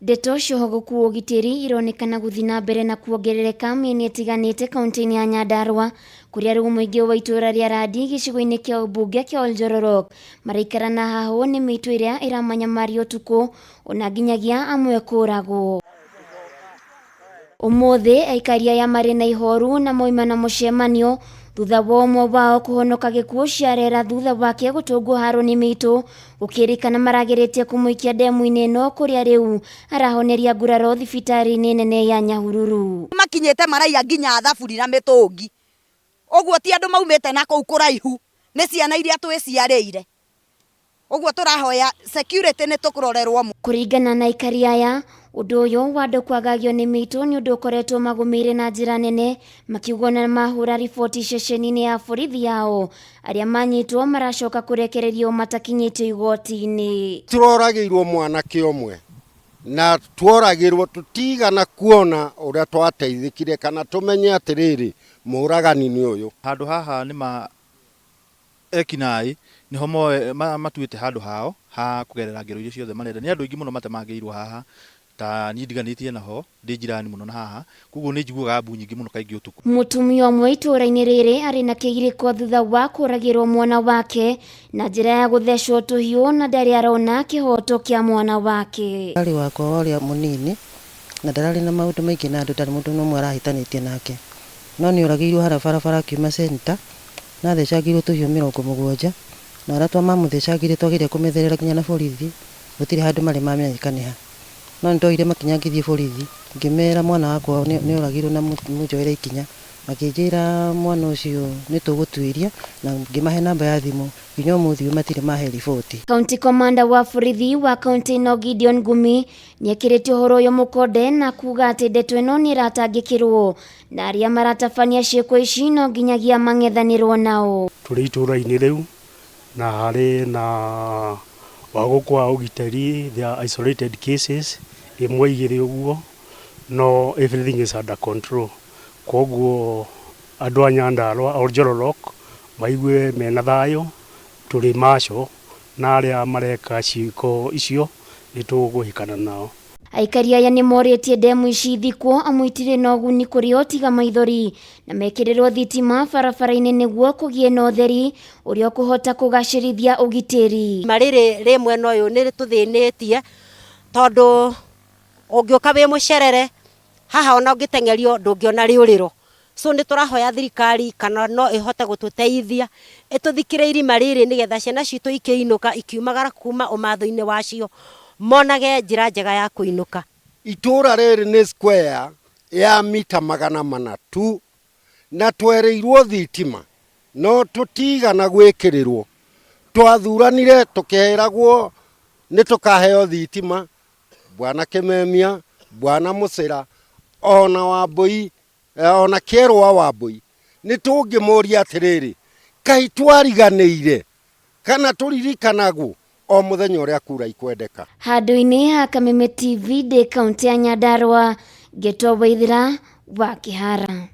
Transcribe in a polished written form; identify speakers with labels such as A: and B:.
A: Ndeto cia ũhogoku wa ũgitĩri ironekana gũthiĩ na mbere na kuongerereka mĩena ĩtiganĩte kaunti-inĩ ya Nyandarua kũrĩa rĩu mũingĩ wa itũũra rĩa Randi gĩcigo-inĩ kĩa ũmbunge kĩa Oljororok maraikara na hahũ nĩ mĩitũ ĩrĩa ĩramanyamaria ũtukũ ona nginyagia amwe kũragwo. Ũmũthĩ aikari aya marĩ na ihoru na moima na mũcemanio thutha wa ũmwe wao kũhonoka gĩkuũ ciarera thutha wake gũtũngwo haro nĩ mĩitũ gũkĩrĩkana marageretie kũmũikia ndemu-inĩ ĩno kũrĩa rĩu arahoneria nguraro thibitarĩ-inĩ nene ya Nyahururu.
B: Makinyĩte maraiya nginya thaburi na mĩtũngi. Ũguo ti andũ maumĩte na kũu kũraihu, nĩ ciana iria twĩciarĩire. Ũguo tũrahoya security nĩ tũrorerwo mũno.
A: Kũringana na aikari aya, ũndũ ũyũ wa andũ kwagagio nĩ mĩitũ nĩ ũndũ ũkoretwo magũmĩire na njĩra nene, makiuga ona mahũra riboti ceceni-inĩ ya borithi yao, arĩa manyitwo maracoka kũrekererio matakinyĩtio igoti-inĩ.
C: Tũroragĩirwo mwanake ũmwe na tworagĩrwo tũtigana kuona ũrĩa twateithĩkire kana tũmenye atĩrĩrĩ mũragani nĩ ũyũ.
D: Handũ haha nĩ ma Eki-naĩ nĩho matuĩte handũ hao ha kũgerera ngero iria ciothe marenda. Nĩ andũ aingĩ mũno matemangĩirwo haha, ta niĩ ndiganĩtie naho, ndĩ njirani mũno na haha, koguo nĩ njiguaga mbu nyingĩ mũno kaingĩ ũtukũ.
A: Mũtumia ũmwe itũũra-inĩ rĩrĩ arĩ na kĩgirĩko thutha wa kũragĩrwo mwana wake na njĩra ya gũthecwo tũhiũ na ndarĩ arona kĩhoto kĩa mwana wake.
E: Arĩ wakwa ũrĩa mũnini na ndararĩ na maũndũ maingĩ na andũ, ndarĩ mũndũ ona ũmwe arahĩtanĩtie nake. No nĩoragĩirwo harĩa barabara akiuma center na athecangĩirwo tũhiũ 70 na arĩa twamamũthecangĩire twageria kũmetherera nginya na borithi gũtirĩ handũ marĩ mamenyeka nĩ ha. No nĩndoire makinya ngĩthiĩ borithi ngĩmera mwana wakwa nĩoragirwo na mũnjoere ikinya. Makĩnjĩra mwana ũcio nĩtũgũtuĩria na ngĩmahe namba ya thimũ nginya ũmũthĩ ũyũ matirĩ mahe riboti.
A: County Commander wa borithi wa kaunti ĩno Gideon Ngumi nĩekĩrĩte ũhoro ũyũ mũkonde na kuga atĩ ndeto ĩno nĩĩratangĩkĩrwo na arĩa maratabania ciĩko ici no nginyagia mang'ethanĩrwo nao.
F: Tũrĩ itũũra-inĩ rĩu na harĩ na wagũku wa ũgitĩri, there are isolated cases ĩmwe igĩrĩ ũguo, no everything is under control. Koguo andũ a Nyandarua Oljolorok maigue mena thayũ, tũrĩ macho na arĩa mareka ciĩko icio nĩ tũkũhĩkana nao.
A: Aikari aya nĩ morĩtie ndemu ici ithikwo amu itirĩ na ũguni kũrĩ o tiga maithori na mekĩrĩrwo thitima barabara-inĩ nĩguo kũgĩe na ũtheri ũrĩa ũkũhota kũgacĩrithia ũgitĩri.
G: Irima rĩrĩ rĩ mwena ũyũ nĩ rĩtũthĩnĩtie tondũ ũngĩũka wĩ mũcerere haha ona ũngĩteng'erio ndũngĩona rĩũrĩro. So nĩ tũrahoya thirikari kana no ĩhote gũtũteithia ĩtũthikĩre irima rĩrĩ nĩgetha ciana citũ ikĩinũka ikiumagara kuma ũmatho-inĩ wacio monage njĩra njega ya kũinũka.
C: Itũũra rĩrĩ nĩ square ya mita 400 tu na twerĩirwo thitima no tũtigana gwĩkĩrĩrwo. Twathuranire tũkĩragwo nĩ tũkaheo thitima, Bwana Kĩmemia, Bwana Mũcĩra ona Wambũi ona Kĩerũa Wambũi. Nĩ tũngĩmũria atĩrĩrĩ, kaĩ twariganĩire kana tũririkanagwo o mũthenya ũrĩa kura ikwendeka?
A: Handũ-inĩ ha Kameme TV ndĩ kaũntĩ ya Nyandarua, ngetwo Waithĩra wa Kĩhara.